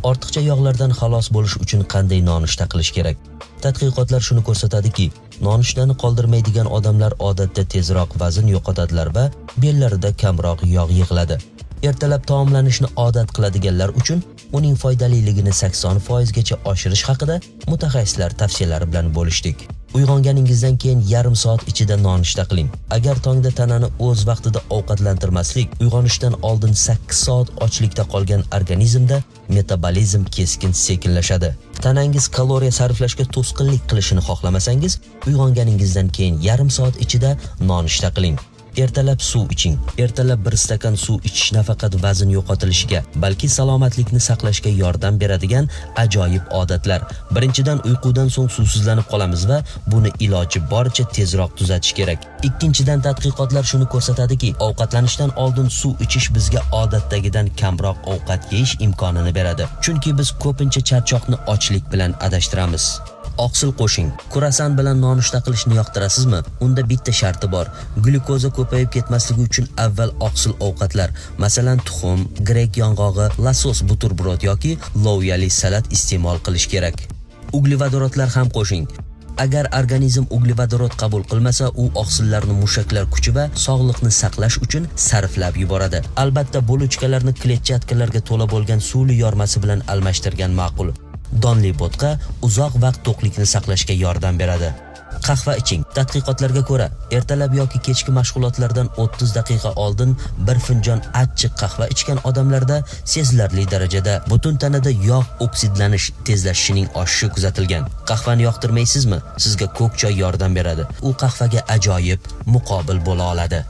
Ortiqcha yog'lardan xalos bo'lish uchun qanday nonushta qilish kerak? Tadqiqotlar shuni ko'rsatadiki, nonushtani qoldirmaydigan odamlar odatda tezroq vazn yo'qotadilar va bellarida kamroq yog' yig'iladi. Ertalab taomlanishni odat qiladiganlar uchun uning foydaliligini 80% gacha oshirish haqida mutaxassislar tavsiyalari bilan bo'lishdik. Uyg'onganingizdan keyin yarim soat ichida nonushta qiling. Agar tongda tanani o'z vaqtida ovqatlantirmaslik, uyg'onishdan oldin 8 soat ochlikda qolgan organizmda metabolizm keskin sekinlashadi. Tanangiz kaloriya sarflashga to'sqinlik qilishini xohlamasangiz, uyg'onganingizdan keyin yarim soat ichida nonushta qiling. Ertalab suv iching. Ertalab bir stakan suv ichish nafaqat vazn yo'qotilishiga, balki salomatlikni saqlashga yordam beradigan ajoyib odatlar. Birinchidan, uyqudan so'ng suvsizlanib qolamiz va buni iloji boricha tezroq tuzatish kerak. Ikkinchidan, tadqiqotlar shuni ko'rsatadiki, ovqatlanishdan oldin suv ichish bizga odatdagidan kamroq ovqat yeyish imkonini beradi. Chunki biz ko'pincha charchoqni ochlik bilan adashtiramiz. Oqsil qo'shing. Kruassan bilan nonushta qilishni yoqtirasizmi? Unda bitta sharti bor. Glyukoza ko'payib ketmasligi uchun avval oqsil ovqatlar, masalan, tuxum, grek yong'og'i, lasos buterbrod yoki loviyali salat iste'mol qilish kerak. Uglevodorodlar ham qo'shing. Agar organizm uglevodorod qabul qilmasa, u oqsillarni mushaklar kuchi va sog'liqni saqlash uchun sarflab yuboradi. Albatta, bulochkalarni kletchatkalarga to'la bo'lgan suvli yormasi bilan almashtirgan ma'qul. Donli bo'tqa uzoq vaqt to'qlikni saqlashga yordam beradi. Qahva iching. Tadqiqotlarga ko'ra, ertalab yoki kechki mashg'ulotlardan 30 daqiqa oldin bir finjon achchiq qahva ichgan odamlarda sezilarli darajada butun tanada yog' oksidlanish tezlashishining oshishi kuzatilgan. Qahvani yoqtirmaysizmi? Sizga ko'k choy yordam beradi. U qahvaga ajoyib muqobil bo'la oladi.